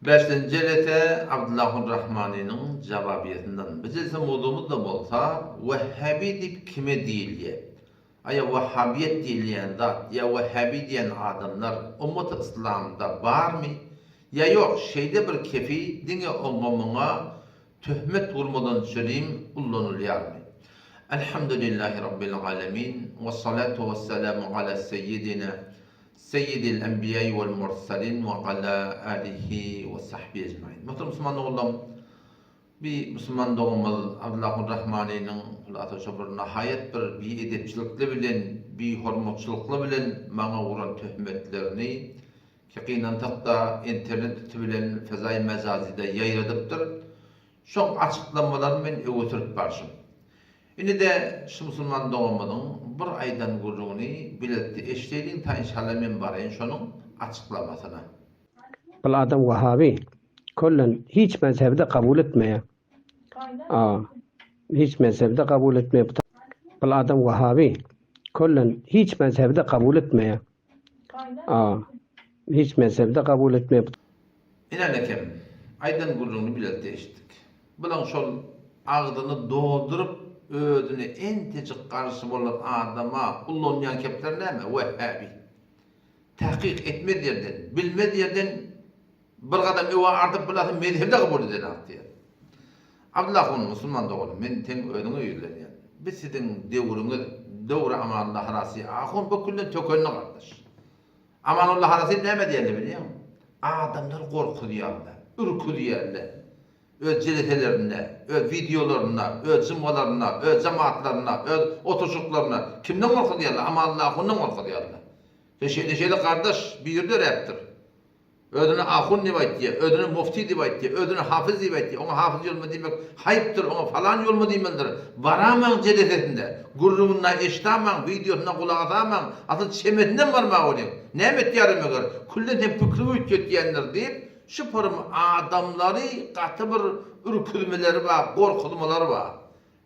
Bäşinji jelese Abdyllahun Rahmanynyň jawabiýesinden. Bu jelse mowzugymyz-da bolsa Wehhabi diýip kime diýilýär? Aýa wahhabiýet diýilýän zat ýa wehhabi diýen adamlar ummaty yslamda barmy ýa ýok şeýle bir kefi diňe oňa-muňa töhmet gurmadan çürim ullanylýarmy? Elhamdülillahi Rabbil alemin wessalatu wessalamu ala seýýidina seýýidil enbiýai wel mursalin we ala alihi we sahbihi ejmain. Muhterem musulman doganlarym! Bir musulman doganymyz Abdulahun Rahmanynyň hulasa şo bir nahaýat bir biedepçilikli bilen, bihormatçylykly bilen maňa uran töhmetlerini ki gynansak-da internet üsti bilen fezaýy mejazyda ýaýradypdyr. Şoň açyklamalaryny men öňe sürüp barşym. Indi-de şu musulman doganymyzyň bir aýdan gürrüňini bilelikde eşdeýliň ta inşallah men baraýyn şonuň açyklamasyna. Bul adam wahabi. Köllen hiç mezhebde kabul etmeýär. A. Hiç mezhebde kabul etmeýär. Bul adam wahabi. Köllen hiç mezhebde kabul etmeýär. A. Hiç mezhebde kabul etmeýär. Ine nekem, aýdan gürrüňini bilelikde eşitdik. Bulaň şol agzyny dolduryp özüne entejik garşy bolan adama ullanýan kepleri näme? Wehhabi. Tahkyk etmez ýerden, bilmez ýerden bir gadam öňe artyp bilasy mezhebde kabul edenak diýýär. Abdylla ahun musulman doganym men seň özüňe ýüzlenýän. Bi siziň döwrüňiz döwri Amanullah Harasy ahun bu külden tökenli gardaş. Amanullah Harasy näme diýende bilýäňmi? Adamlary gorkuzýarlar, ürküzýärler. Öz jeleselerinde, öz wideolarynda, öz jymgalarynda, öz jemaatlarynda, öz oturyşyklarynda kimden gorkuzýarlar? Amanullah ahundan gorkuzýarlar. Sen şeýle-şeýle gardaş biri döräpdir. Özüne ahun diýip aýtýar, özüne mufti diýip aýtýar, özüne hafyz diýip aýtýar. Oňa hafyz ýolma diýmek haýypdyr, oňa falan ýolma diýmelidir. Baramaň jelesesinde, gürrüňini eşdamaň, wideosyna gulak asamaň, asyl çemesinden barmaga bolýaň. Näme etýär meger, külden seň pikriňi üýtgetýändir diýip, Şu pyrym adamlary gaty bir ürküzmeleri bar, gorkuzmalary bar.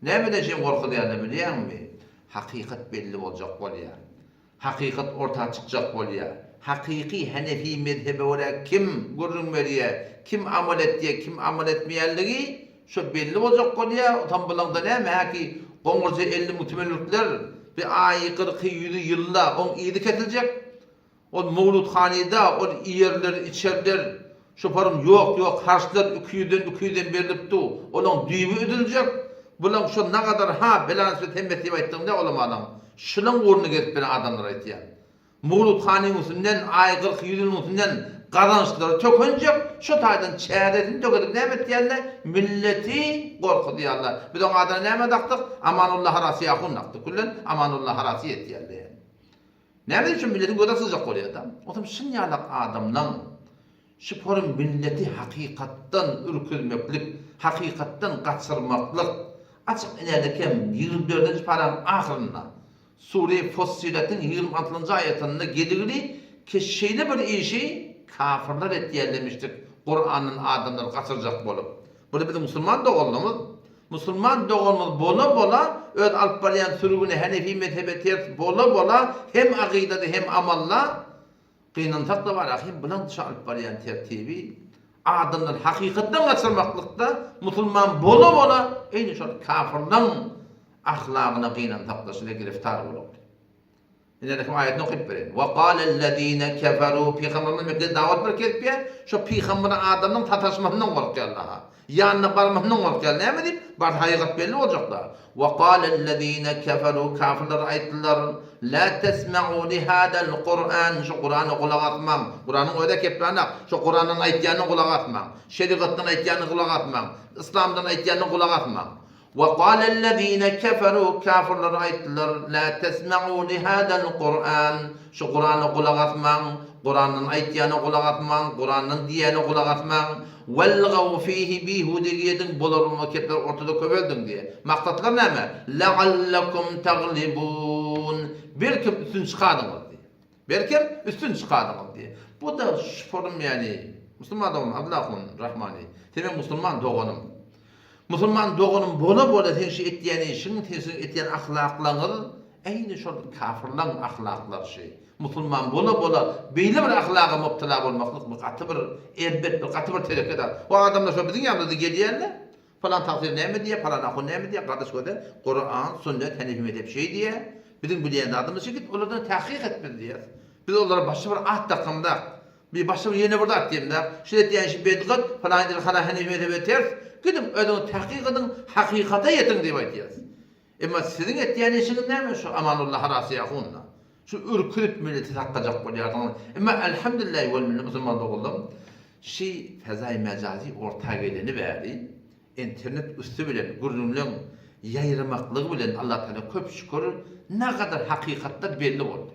Nämeden şeý gorkuzýarlar bilýäňmi? Hakykat belli boljak bolýar. Hakykat orta çykjak bolýar. Hakyky henefi mezhebe görä kim gürrüň berýär, kim amal etýär, kim amal etmeýänligi şo belli boljak bolýar. Otam bulaňda näme häki goňurja 50 mütümenlikler bir aýy, kyrky, ýüzi ýylda oň yzy kesiljek. Ol mowludhanyda ol iýerler, içerler, şoparyň ýok-ýok harçlar iki ýüzden iki ýüzden berlip dur, olaň düýbi üzüljek, bulaň şo nagadar ha belanysbet hemmesi diýip aýtdygyň dä olamalaň, şulaň ugrunda gezip beren adamlar aýtýan. Mowludhanyň üstünden aý 40 ýüzüniň üstünden gazançlary tökenjek, şo taýdan çäresini tökedip näme etýärler, milleti gorkuzýarlar. Biz oň adyna näme dakdyk, Amanulla Harasy ahun dakdyk, küllen Amanulla Harasy etýärler. Näme üçin milletiň gözi açyljak bolýada? Otam şun ýalak adamlaň şu porum milleti hakykatdan ürküzmeklik, hakykatdan gaçyrmaklyk açyk inädekem 24-nji paraň ahyrynda Sure Fussiletin 26-njy aýatynda geligli ki şeýle bir işi kafyrlar etýärlemişdik Kurandan adamlary gaçyrjak bolup. Bu-da biziň musulman doganlarymyz. Musulman doganymyz bola-bola öz alyp barýan sürgüni henefi mezhebe ters bola-bola hem akydada hem amalda gynansak-da bar ahim bulaň duşa alyp barýan tertibi adamlary hakykatdan gaçyrmaklykda musulman bola-bola eýni şol kafyrlaň ahlagyna gynansak-da şule giriftar bolupdy. Ine Rehm aýatyny okyp bereýin. Wa galellezine keferu Pygamberimiz Mekgede dawat bir kesipýär. Şo pygambere adamlaryň sataşmasyndan gorkýarlar-ha. Ýanyna barmasyndan gorkýar. Näme diýip? Barsa hakykat belli boljakda. Wa galellezine keferu kafirler aýtdylar, La tesma'u li hadal Kur'an şu Kur'ana gulak asmaň. Kur'anyň özi keplänak. Şu Kur'andan aýtýanyna gulak asmaň. Şerigatdan aýtýanyna gulak asmaň. Yslamdan aýtýanyna gulak asmaň. Wekalellezine keferu, kafirler aýtdylar, La tesma'u lihadal Kur'an, şu Kur'ana gulak asmaň, Kur'andan aýtýana gulak asmaň, Kur'andan diýýäne gulak asmaň, welgaw fihi bihudeligi ediň, bolar-bolmaz kepleri ortada köpeldiň diýýär. Maksatlary näme? Leallekum taglibun, belkem üstün çykardyňyz diýýär. Belkem üstün çykardyňyz diýýär. Bu-da şuporym ýaly, musulman doganym Abdylla ahun Rahmani, sen meň musulman doganym. Musulman doganym bola bola seň şu etýän işiň, seň şu etýän ahlaklaňyz äýni şol kafyrlaň ahlaklary şy. Musulman bola-bola beýle bir ahlaga mubtala bolmaklyk bu gaty bir erbet bir gaty bir teleke zat. O adamlar şo biziň ýanymyzda gelýärler. Falan tagsyr näme diýýär, falan ahun näme diýýär, gardaş göze Kuran, sünnet, henefi mezhep şeý diýýär. Biziň bilýän zadymyz şi git olardan tahkyk et biz diýýäs. Biz olara başga bir at dakamzak. Bir başga bir ýene bir zat diýemzak. Şu etýän işi bedgat, falan ýerde hala henefi mezhebe ters. Gidiň özüňiz tahkyk ediň, hakykata ýetiň diýip aýtýas. Emma siziň etýän işiňiz näme şu Amanulla Harasy ahunda? Şu ürküzip milleti saklajak bolýarsyňyz. Emma elhamdülillahi wel minne musulman doganlarym şi fezaý mejazy orta geleni bäri internet üsti bilen gürrüňleň ýaýramaklygy bilen Allatagala köp şükür nagadar hakykatlar belli boldy.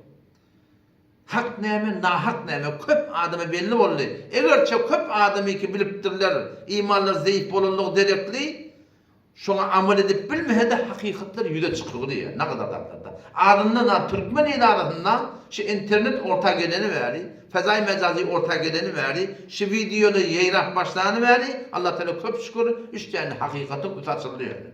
Hak näme, nahak näme köp adama belli boldy. Egerçe köp adamyky bilipdirler imanlary zeýif bolanlygy derekli Şoňa amal edip bilmese-de hakykatlar ýüze çykygy diýýär, nagadar zatlarda. Azyndan-az türkmen il arasynda şu internet orta geleni bäri, fezaý mejazy orta geleni bäri, şu wideolar ýaýrap başlany bäri, Allatagala köp şükür, üç däne hakykatyň üti açyldy ýöne.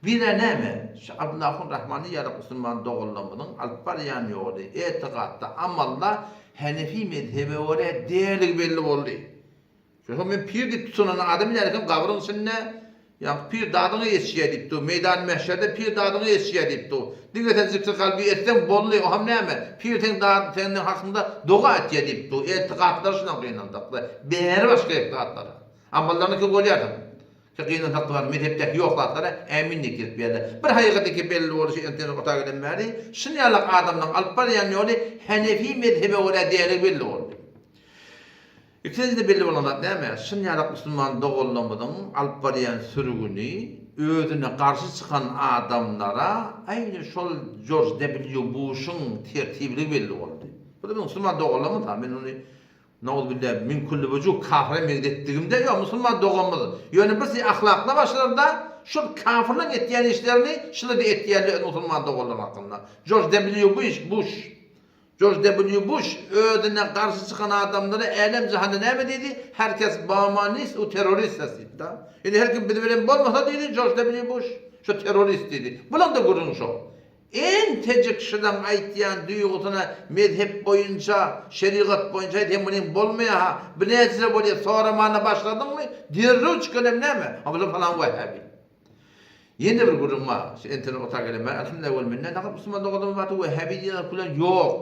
Birä näme, şu Abdyllahun Rahmany ýaly musulman doganlarymyzyň alyp barýan ýoly etigatda, amalda Henefi mezhebe görä däligi belli boldy. Şoňa men pir diýip tutunan adam bilen hem gabryň içinde ýa pir dadyňa ýetişýär diýip dur. Meýdan mähşerde pir dadyňa ýetişýär diýip dur. Diňe sen zikri kalbi etseň boldy, o hem näme? Pir seň dad seniň hakyňda doga etýär diýip dur. Etigatlary şundan gynandakda. Bäri başga etigatlara. Amallaryny ki görýärsiň. Ki gynansak bar mezhepdäki ýok zatlara ämin diýip girip ýerler. Bir hakykat ki belli boluşy internet ota gelen bäri şunýalak adamlaryň alyp barýan ýoly henefi mezhebe görä däligi belli boldy. Ikinjide belli bolan zat näme? Şyn ýalak musulman doganlarymyzyň alyp barýan sürgüni özüne garşy çykan adamlara aýny şol Jorj W. Buşuň tertibiligi belli boldy. Bu-da biziň musulman doganlarymyz ha, men ony nauzubilla min kulli wujuh kafyra meňzetdigimde ýok, musulman doganymyz. Ýöne bir si ahlakla başlarda şol kafyrlaryň etýän işlerini şular-da etýärler öz musulman doganlaryň hakynda. Jorj W. Buş Jorj W. Buş özüne garşy çykan adamlara älem-jahanda näme diýdi? Her kes bamanist u terrorist ses diýdi da. Indi her kim biz bilen bolmasa diýdi Jorj W. Buş, şo terrorist diýdi. Bulaň-da gürrüňi şo. Entejik şylaň aýtýan duýgusyna mezhep boýunça, şerigat boýunça aýt hem munyň bolmaýa-ha, bu näçe bolýa soramana başladyňmy, derrew çykan hem näme? Ha bular falan wähäbi. Ýene bir gürrüň bar, şu internet otaga gelen bar, elhamdülillah wel minne, nagat musulman doganlarymyz bardy, wehhabi diýen zat bilen ýok.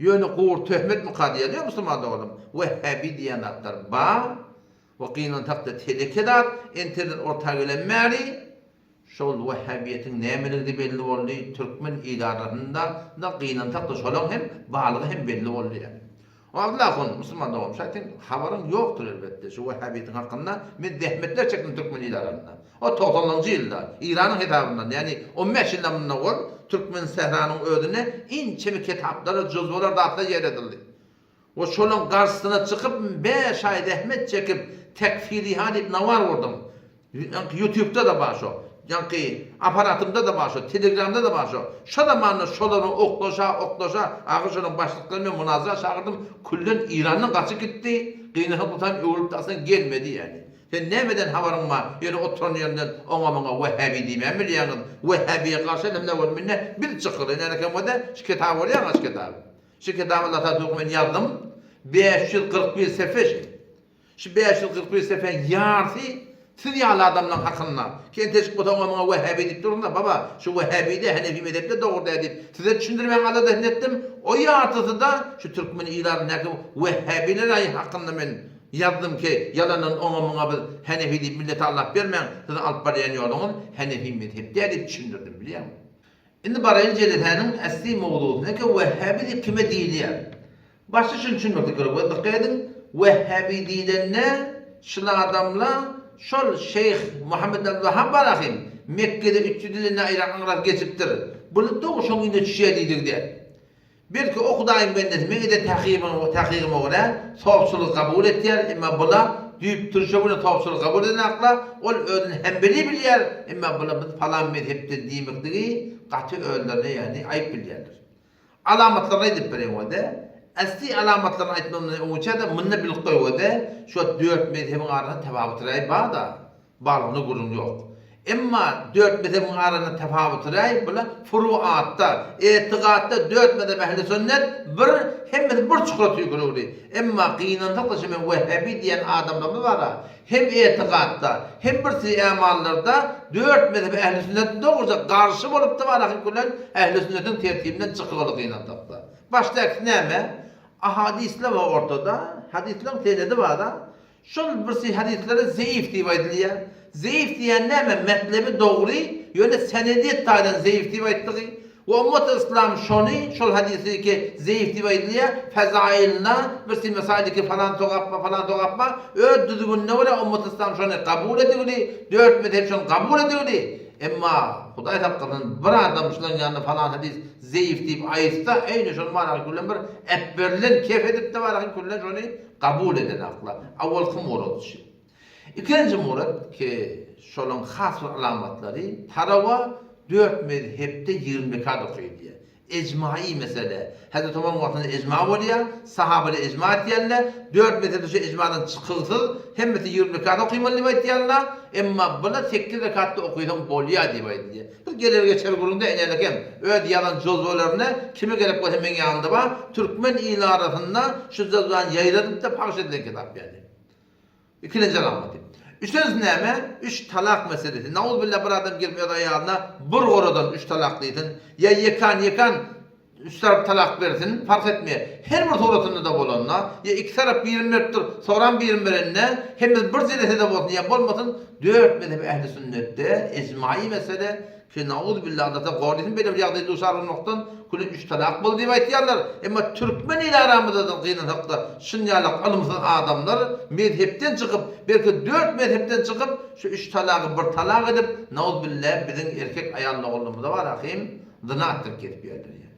Ýöne gury töhmet myka diýýär, ýok musulman doganlarym, wehhabi diýen zatlar bar we gynansak-da teleke zat, internet orta gelen bäri şol wehhabiýetiň nämeligidi belli boldy, türkmen il arasynda da gynansak-da şolaň hem barlygy hem belli boldy ýaly. Abdylla ahun, musulman doganym, şaý seň habaryň ýokdur elbetde, şu wehhabiýetiň hakynda men zähmetler çekdim türkmen il arasynda. O togsanynjy ýylda, Iranyň hesabyndan, ýagny on bäş ýyldan mundan owal türkmen sähranyň özünde ençeme kitaplar, juzwalar, zatlar ýaýradyldy. We şolaň garşysyna çykyp bäş aý zähmet çekip Tekfiriha diýip nawar gurdum. Ýaňky ýutubda-da bar şo. Ýaňky aparatymda-da bar şo, telegramda-da bar şo. Şo zamanda şolary oklaşa, oklaşa, ahyr şolaryň başlyklary men munazara çagyrdym, külden Irandan gaçyp gitdi, gynansam tutam öwrülip aslynda gelmedi ýäni. Sen nämeden habaryň bar, ýöne oturan ýerinden oňa-muňa wehhabi diýmän bilýäňiz, wehhabiýe garşy elhamdülillah wel minne biz çykyly, nälekem bolsa şu kitaby görýäňä şu kitaby. Şu kitaby Allah taala men ýazdym, 541 sefe şu. Şu 541 sefäň ýarsy siz ýaly adamlaň hakynda. Kenteşik bolsaň oňa muňa wehhabi diýip durun-da, baba, şu wehhabi-de, henefi mezhep-de dogry däl diýip, size düşündirmäň aladasyny etdim. O ýartysy-da şu türkmen ilatyndaky wehhabiler aý hakynda men ýazdym ki, ýalandan oňa muňa biz henefi diýip milleti aldap bermäň, siziň alyp barýan ýoluňyz henefi mezhep däl diýip düşündirdim, bilýäňmi? Indi baraýyn jelesäniň äsli mowzusyna ki wehhabi diýip kime diýilýär? Başda şuny düşünmeklik gerek we dykgat ediň, wehhabi diýlende şul adamla şol şeýh Muhammed al-Wahhab bar ahym, Mekgede 300 ýyl indi Yrakyň arasy geçipdir. Buly dogry şoň ýüzüne düşýär diýdigi däl. Belki o Hudaýyň bendesi meň eden takygyma görä sopçylygy kabul etýär, emma bula düýp türşe bilen sopçylygy kabul edenakla ol özüni hembeli bilýär, emma bula biz palan mezhepden diýmekligi gaty özlerine ýagny aýyp bilýärler. Alamatlaryny aýdyp bereýin wede. Äsli alamatlaryny aýtmamdan öňçä-de munda bilip goý wede, şu dört mezhebiň arasynda tebawut raý bar-da, barlygyna gürrüň ýok. Emma dört mezhebiň arasynda tapawutyraý bula furuatda, etigatda dört mezhep ähli sünnet bir, hemmesi bir çukura tüýkürigli. Emma gynansak-da şu men wehhabi diýen adamlarymyz bar-a, hem etigatda, hem bir sürü ämallarda dört mezhep ähli sünnet dogruja garşy bolupda bar ahyk bilen ähli sünnetiň tertibinden çykygyly gynansak-da. Başdakysy näme? Ahadyslar bar ortada, hadyslaryň senedi bar-da. Şol birsi hadyslere zeýif diýip aýdylýar. Zeýif diýýän näme? Metlebi dogry, ýöne senediýet taýdan zeýif diýip aýtdygy. We ummaty yslam şony, şol hadysy ki zeýif diýip aýdylýar, fezailna, birsi mesailiki falan sogap bar, falan sogap bar, öz düzgünine görä ummaty yslam şony kabul edigili, dört mezhep şony kabul edigili. Emma, Hudaý saklasyn, bir adam şularyň ýanynda falan hadys zeýif diýip aýtsa, eýni şony baraky küllen bir äpberilen kef edip-de baraky küllen şony Kabul eden akla. Awalky murad şu. Ikinji murad ki şolaň has bir alamatlary tarawa dört mezhepde 20 rekat okaýar diýýär. Ejmai mesele. Hezreti Omaryň wagtynda ejma bolýar, sahabalar ejma etýärler, dört mezhepde şu ejmadan çykygsyz hemmesi 20 rekat okymaly diýip aýtýarlar, emma bular sekiz rekatda okysaň bolýar diýip aýdylýar. Bir geler geçer gürrüňde enelek hem öz ýazan jozwalarynda kime gerek bolsa meň ýanymda bar, türkmen ili arasynda şu jozwany ýaýradyp-da pagş edilen kitap ýaly. Ikilenji alamaty. Üçünjisi näme? Üç talak meselesi. Nauzubilla bir adam gelip öz aýalyna bir goradan üç talak diýsin, ýa ýekan-ýekan üç tarap talak bersin, parh etmeýär. Her bir suratynda-da bolanda, ýa iki tarap birini beripdir, soňram birini berende, hemmesi bir jelesede bolsun ýa bolmasyn, dört mezhep ähli sünnetde ejmaýy mesele ki, nauzubilla Alla taala gorasyn beýle bir ýagdaýa duşar bolmakdan, küle üç talak boldy diýip aýtýarlar. Emma türkmen ili aramyzda-da gynansak-da, şunýalak ylymsyz adamlar mezhepden çykyp, belki dört mezhepden çykyp, şu üç talagy bir talak edip, nauzubilla biziň erkek-aýal doganlarymyza bar ahym, Zyna atdyryp gezip ýörler ýa.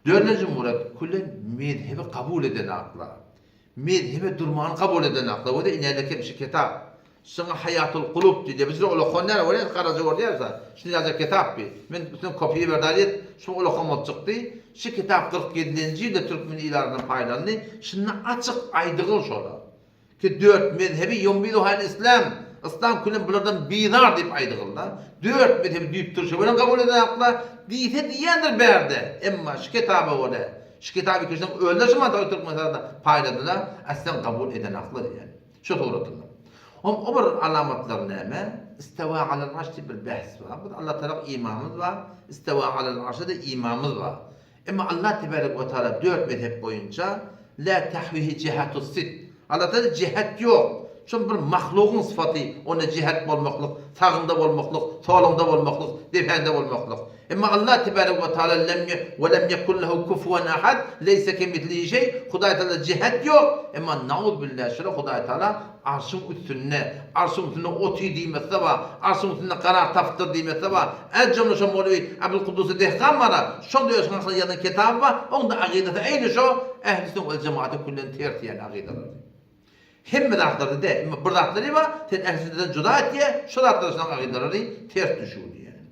Dördünji murat külen mezhebi kabul eden akla. Mezhebe durmany kabul eden akla. Wede inäde kem şi kitap. Şuňa Haýatul Kulub diýilýär. Biz ol okan näre bolýar, garaja görýärse. Şuny ýazjak kitap bi. Men üstüne kopýa berdi aýt. Şu ol okan bolup çykdy. Şu kitap 47-nji ýylda türkmen il arasynda paýlandy. Şunda açyk aýdygyl şola. Ki dört mezhebi ýumbiduhal islam, Yslam külen bulardan bizar diýip aýdygylda, dört mezhebi düýp turşy bilen kabul eden akla, diýse diýýändir bärde, emma şu kitaba görä, şu kitaby ikisiniň özleri şu mantygy Türkmenistanda paýladylar, aslen kabul eden akla diýýän. Şu suratynda. Hom o bir alamatlar näme? Istewa alal arş diýip bir behs bar. Biz Allah tarap imanymyz bar. Istewa alal arşa da imanymyz bar. Emma Allah tebarek we taala dört mezhep boýunça La tahwihi jihatus sit. Allah taala jihat ýok. Şol bir mahlugyň sypaty, onda jihat bolmaklyk, sagynda bolmaklyk, solunda bolmaklyk, depäňde bolmaklyk. Emma Allah tebarek we taala lem we lem yekun lehu kufuwen ahad, leýse kemislihi şeý, Hudaý taala jihat ýok. Emma nauzbillah şular Hudaý taala Arşyň üstünde, arşyň üstünde otyr diýmese bar, arşyň üstünde karar tapypdyr diýmese bar. Äjjemle şo Mowlewi Abdulkuddusy Dehkan bar-a, şol da öz hakyna ýazan kitaby bar, oň-da agydasy eýni şo, ähli sünnet wel jemagata küllen ters ýaly agydalary. Hemme zatlarda däl, emma bir zatlary bar, sen ähli sünnetden juda etýä, şo zatlara şolaň agydalary ters düşüwdi ýaly.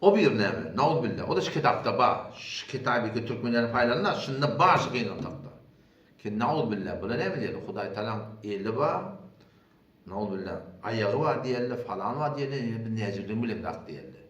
O bir näme? Nauzubilla, o-da şu kitapda bar. Şu kitaby ki türkmenlere paýlandy, şunda bar şu gynansak-da. Ki nauzubilla, bula näme diýeli? Hudaý Tagalaň eli bar, nauzubilla, aýagy bar diýeli, falan bar diýeli, ýöne biz näjirligini bilemzok diýeli.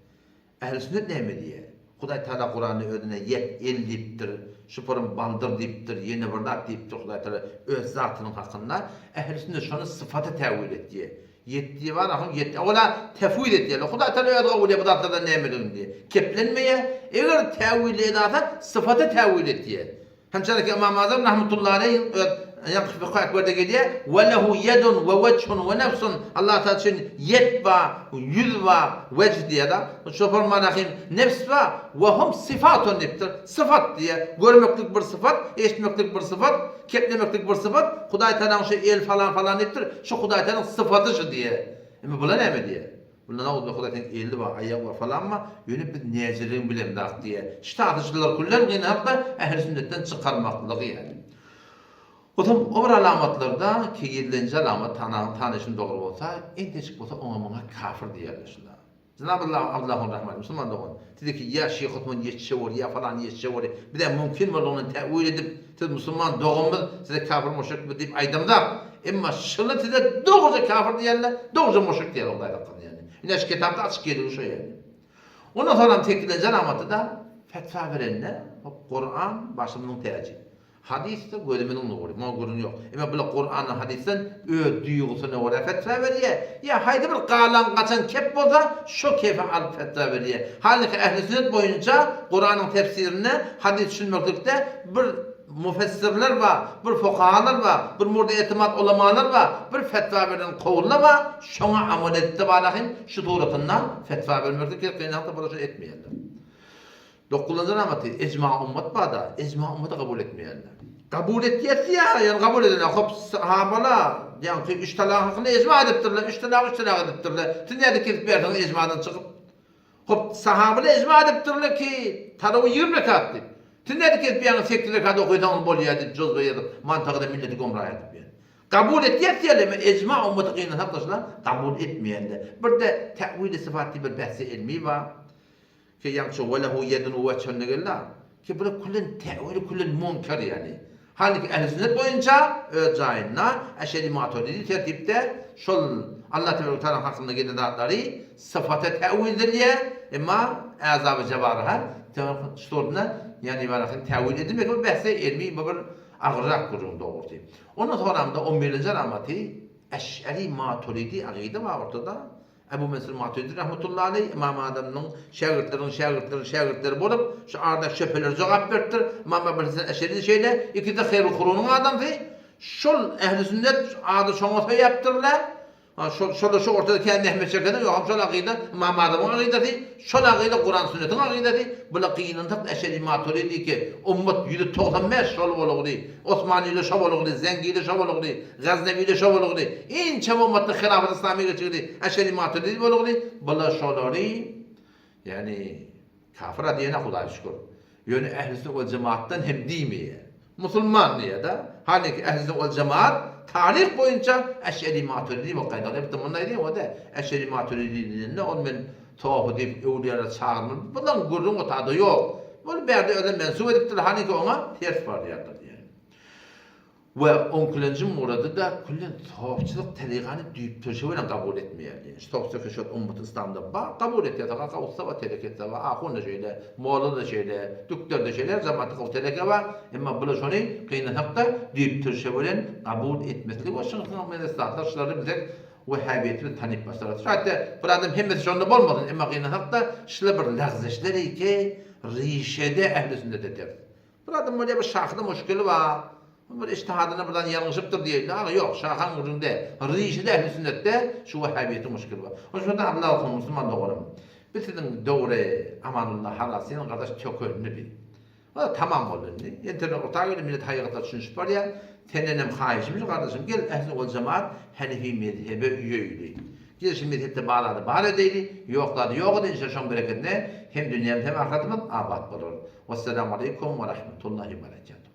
Ähli sünnet näme diýýär? Hudaý Tagala Kuranda özüne ýet, el diýipdir, şuparym baldyr diýipdir, ýene bir zat diýipdir Hudaý Tagala öz zatynyň hakynda. Ähli sünnet şony sypata täwil etýär. Ýetdi bar ahun ýetdi. Ola tefwid etýärler. Hudaý Tagala özi kabul edýär bu zatlardan nämeligini diýýär. Keplenmeýär. Eger täwil edasa sypata täwil etýär. Hemçeneki Ymam Azam rahmetullahi aleýh öz ýaňky Fykhy Ekberde gelýär, Ve lehu yedun ve vechun ve nefsun, Allah Taala üçin ýed bar, ýüz bar, wejh diýýär-de. Şoför manahim nefs bar, ve hum syfatun diýipdir. Syfat diýýär. Görmeklik bir syfat, eşitmeklik bir syfat, keplemeklik bir syfat. Hudaý Tagalaň şu el falan falan diýipdir. Şu Hudaý Tagalaň syfaty şu diýýär. Indi bular näme diýýär? Bunda nauzbillah Hudaý seň eli bar, aýagy bar falanma, ýöne biz näjiligini bilemzak diýýär. Ştatyçylar küllen gynanakda ähli sünnetden çykarmaklygy ýaly. Otam o bir alamatlarda ki ýedilenji alamat tanaň tanyşym dogry bolsa, entejik bolsa oňa muňa kafir diýerler şunda. Jenabyllah Abdullah rahmet musulman dogan, sizdeki ýa şyh Osman ýetişe bor, ýa falan ýetişe bor, bizä mümkin boldugyndan täwil edip, siz musulman doganymyz, size kafir muşrik diýip aýdamzak. Emma şuny size dogruja kafir diýerler, dogruja muşrik diýerler Hudaý saklasyn ýaly. Ine şu kitapda açyk geligi şo ýerde. Ondan soňam sekizinji alamaty-da fetwa berende Kuran başymyzyň täji. Hadys-da gözümiziň nury. Muňa gürrüň ýok. Emma bular Kurandan hadysdan öz duýgusyna görä fetwa berýär. Ýa haýsy bir galan gaçan kep bolsa şo kepi alyp fetwa berýär. Halynky ähli sünnet boýunça Kuranyň tefsirinde hadys düşünmeklikde bir Mufessirler bar, bir fukahalar bar, bir murdy etimat ulamalar bar, bir fetwa beren kowullar bar, şoňa amal etdi balahym şu suratynda fetwa bermeklik gerek gynansa bular şony etmeýärler. Dokuzynjy alamaty ejma ummat barda, ejma ummaty kabul etmeýärler. Kabul etýäs ýa, ýöne kabul edene hop sahabala ýaňky üç talak hakynda ejma edipdirler, üç talak üç talak edipdirler. Siz nädip kesip berdiňiz ejmadan çykyp? Hop, sahabylar ejma edipdirler ki, tarawy 20 rekat diýip. Siz nädip gelip ýaňy 8 rekat okaýsaňyz bolýar diýip jozba ýazyp, mantagyda milleti gomra edip ýör. Kabul etýäs diýerler, ejma ummaty gynansak da şular kabul etmeýänler. Bir-de täwili syfat diýip bir bähsi ilmi bar. Ki ýaňça welahu ýedun we wejhun geldi. Ki bular küllen täwili küllen munkar ýaly. Halbuki ähli sünnet boýunça öz jaýynda Eşeri Maturidi tertipde şol Allah tebarek we teala hakynda gelen zatlary syfata täwil edilýär, emma äza we jewaryha şurna ýagny baraky täwil edilmeýär. Bu bähse elmi bu bir agyrrak gürrüň dogrusy. Ondan soňramda on birinji alamaty Eşeri Maturidi agyda bar ortada. Ebu Mensur Maturidi rahmetullahi aleý Ymam Adamynyň şägirtleriniň şägirtleriniň şägirtleri bolup, şu arada şübhelere jogap beripdir. Ymam Ebul Hasan Eşeri-de şeýle, ikisi-de haýrul kurunyň adamsy. Şol ehli sünnet ady şoňa söýäpdirler. Şol şol şu ortada kän zähmet çekeni ýok, hem şol akyda Ymam Adamyň akydasy, şol akyda Kuran sünnetiň akydasy. Bula gynansak Eşeri Maturidi ki, ummat 195 şol bolugdy. Osmanyda şo bolugdy, Zengide şo bolugdy. Gaznewide şo bolugdy. Ençeme ummatda hilafet yslamy geçigdi. Eşeri Maturidi bolugdy. Bular şolary ýagny kafir diýene Hudaýa şükür. Ýöne ehli sünnet wal jemaatdan hem diýmeýär. Musulman diýýär-de. Haliki ehli sünnet wal jemaat taryh boýunça Eşeri Maturidi bolup gaýdar. Elbetde munda aýdýan o-da Eşeri Maturidi diýende ol men tofa diýip öwlüýalary çagyrmaly. Bularyň gürrüň otada ýok. Ol bärde özem mensup edipdir. Haliki oňa ters barýarlar diýýär. We onkilenji murady-da küllen sofçylyk terigany düýp-törşe bilen kabul etmeýär diýen. Şu sofçylyk şu ummaty yslamda bar, kabul etýär, kaka ussa bar, teleke bar, ahun-da şeýle, molla-da şeýle, dükder-de şeýle, her jemaatda gowy teleke bar, emma bular şony gynansak-da düýp-törşe bilen kabul etmesligi we şyňsyňa meňzeş zatlar şulary bize wehhabiýetimiz tanyp başlar. Şu hatda bir adam hemmesi şonda bolmasyn, emma gynansak-da şular bir lagzeşler ki, rişede ähli sünnete ters. Bir adam bolýar bir şahyda muşkili bar. Bir ijtihadyna birden ýalňyşypdyr diýeli. Aga ýok, şahaň gürrüňde, rişide ähli sünnetde şu wahhabiýetiň muşkili bar. Onuň üçin Allah olsun musulman doganym. Biz siziň dogry Amanullah Halasynyň gardaş tökenini bi. O tamam boldy indi. Internet orta geldi millet haýygatlar düşünişip barýar. Sendenem haýyşym şu gardaşym gel ähli ol jemaat Hanefi mezhebe üýeýli. Gel şu mezhepde bar zady bar edeýli, ýok zady ýok edeýli inşallah şoň berekedine hem dünýämiz hem ahyretimiz abat bolar. Wesselamu aleýkum we rahmetullahi we berekatuh.